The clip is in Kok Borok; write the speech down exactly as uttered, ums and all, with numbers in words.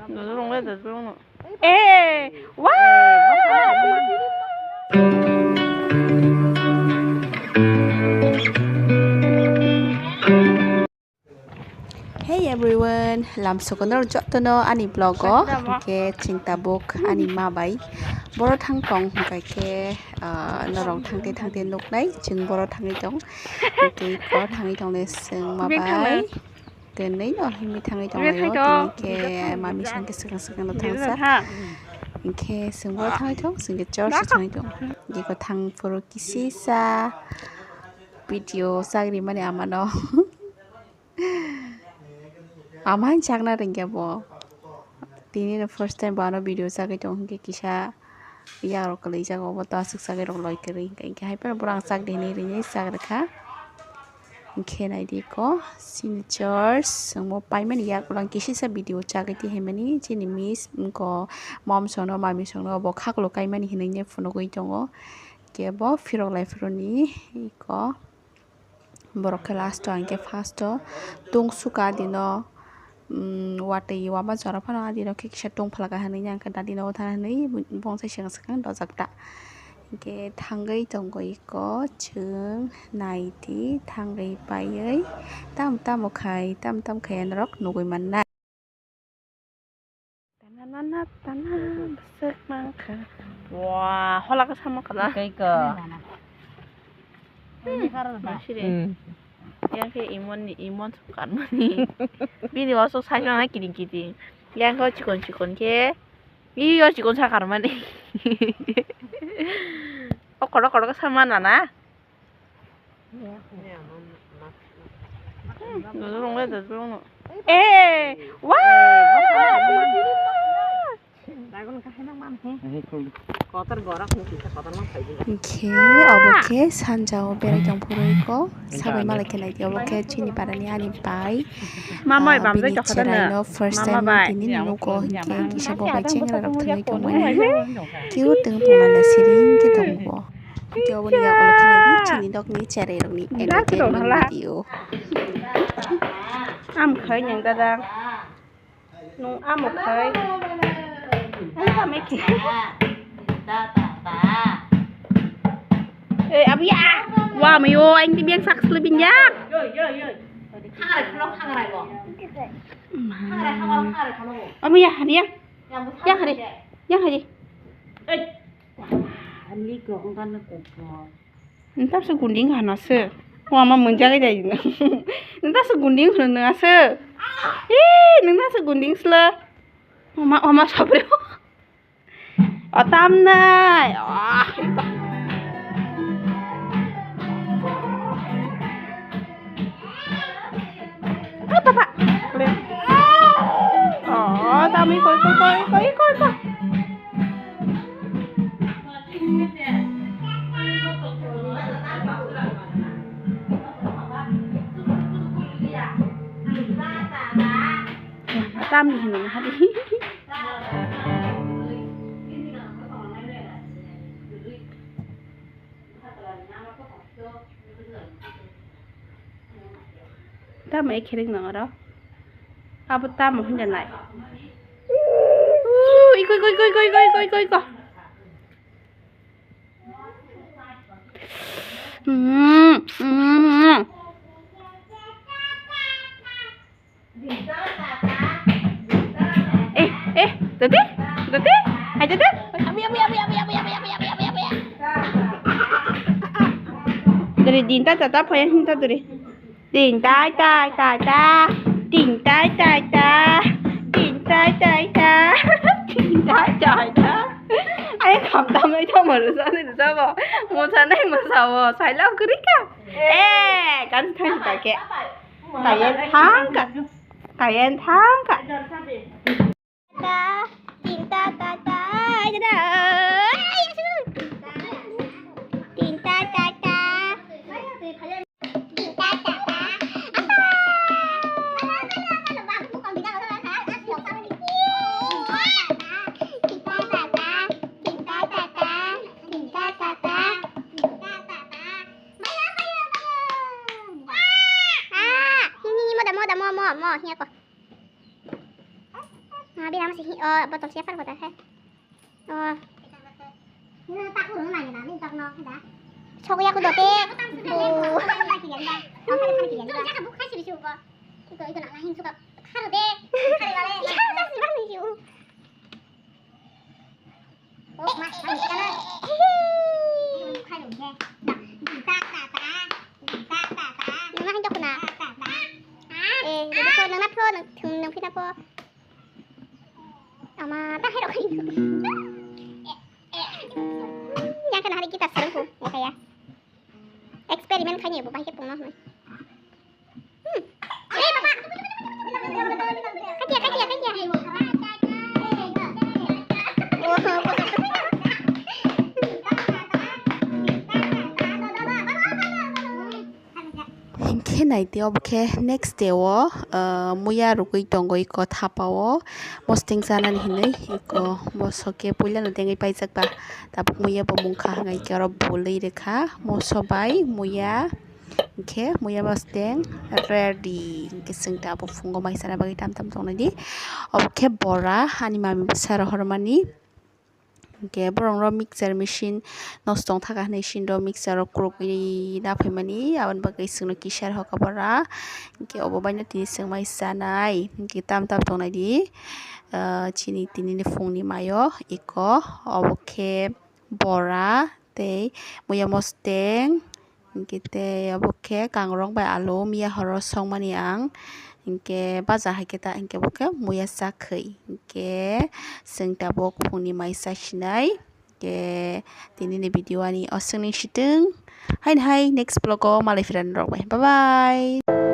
Dodorong le dodorong no. Eh, wow! Hey everyone, lam sukono jotono ani vlog o, hingke chwng tabuk ani ma bai boro thang tong, hingke khe, ah, norok thangte thangte nuknai chwng boro thangwi tong, hingke iko thangwi tong le chwng ma bai. Tei nai no himwi thangwi tong laio, tini khe mami song khe swkang swkang no thangsa. Hingkhe chwng bo thangwi thong, chwng khe church o thangwi thong. Iko thang phuru kisisa video chagri mani ama no. Ama hin chakna ringya bo. Tini no first time bo ano video chagwi tong hingkhe kisa. Yagrok kwlwijak obo to aswk chagwi rok loi kwrwi, hingkhe hai phano borok ang chak di hinwi ringwi chak rwkha. Hingkhe naidi ko chini church chwngbo paimani yak ulang kisisa video chagwi tihaimani chini miss wngkho mom songno mami songno obo khaklo kaimani hinwi phunugwi tongo. Hingkhe bo phirok lai phuruni iko. Borok khe last o hingkhe first o tong suka adino, um, watwi wama jora phano adino khe kisa tong phalka hinwi hingkhe dadino utha hinwi bongsa swkang swkang dojak ta. Hingkhe thangwi tongo iko chwng naidi thangwi paiwi tamo tamo khai tamo tamo khai norok nugwi mannai. Tananana, tana, bwswk mankha. Wah, hola khe samo kana. Kai ko. Siri. Hmm. Yang khe imon ni, imon sok karmani. Bini waso sai na kiting kiting. Yang khe chikon chikon khe. Iyo chikon sa karmani. O kotor kotor khe sama nana. Eh, wah! Hingkhe obo khe sanjao berai tongphuru iko sabai malai khe naidi obo khe chini parani ani bai. Mamai bam bini cherai no first time tini nugo hingkhe kisa bo bai chengra rok thangwi tongmani. Kebo tong tongmani siring khe tongo. Tei oboni yago khe naidi chini nokni cherai rokni entertainment video. Am khai nang dada. Nung amo khai. Ang kame khe. Eh, abiya. Wa mayo, ang ti biang sak sele binjak. Yo, yo, yo. Khangrai khalo, khangrai bo. Khangrai khalo, khangrai khalo bo. Abiya, hariya. Yang hari. Yang hari. Eh. Wah, ani kok ngkana kok. Nta se gunding hana se. Wama munjagai jai. Nta se gunding hana nang se. Ih, nta se gunding sela. Wama, wama sabre. Otam nai. Ah. Oh, papa. Oh, tami koi, koi, koi, koi, koi, koi. Tam di hino hadi. Tamo ekhereng nang oro. Abo tamo hinda nai. Ui, koi, koi, koi. Mm, mm. Eh, eh, tadi? Tadi? Hai, tadi? Abi, abi, abi. Dari dinta tata, payah hinta dari. Ting tai tai tai ta. Ting tai tai ta. Ting tai tai ta. Ting tai tai ta. Ai, kham tam ai thong ma rusa ni rusa bo. Musa nai musa bo. Sai lau kuri ka. Eh, kan thang ta ke. Kayen thang ka. Kayen thang ka. Ta, tin ta ta ta, ai da da. Tin ta ta ta. Tin ta ta ta. Tin ta ta ta. Tin ta ta ta. Tin ta ta ta. Ah, ni, ni, ni, mo da, mo da, mo, mo, mo, hiya ko. Abi rama si hi, oh, botol siya par botol hai. Oh. Sogwi aku dote. Oh. Nang hai dokna. Eh, ini ko nang na pro, nang, nang pina po. Ama, ta hai rok. Yang kena hari kita seru, ya kaya. Eksperimen khaini bo bahai khe pungno hwnwi. Hmm. Eh, papa. Khatia, khatia, khatia. Oh, papa. Hinkhe naidi obo khe next day o, ah, muya rwgwi tongo iko thapa o. Mosteng chanani hinwi iko moso khe puilano dengwi paijak ba. Tabuk muya bo mungkha hwnga khe oro bului rwkha moso bai muya. Hinkhe muya mosteng ready. Hinkhe chwng tabuk phungo mai chana bagwi tam tam tongnai di. Obo khe bora ani mami bwsa rohormani. Hinkhe borok rok mixer machine nosto wng thaka hinwi sini rok mixer rok kwrwngwi naphaimani aboni bagwi chwngno kisa rwkha bora. Hinkhe obo baino tini chwng mai chanai hinkhe tam tam tongnai di. Ah, chini tini ni phungni maio iko obo khe bora tei muya mosteng. Hinkhe tei obo khe kangrong bai alu miya horo songmani ang. Hinkhe baja hai khe ta hinkhe bo khe muya chakhwi. Hinkhe chwng tabuk phungni mai chasinai. Hinkhe tini ni video ani o chwngno sitwng. Haini hai next vlog o malai phira norok bai. Bye bye.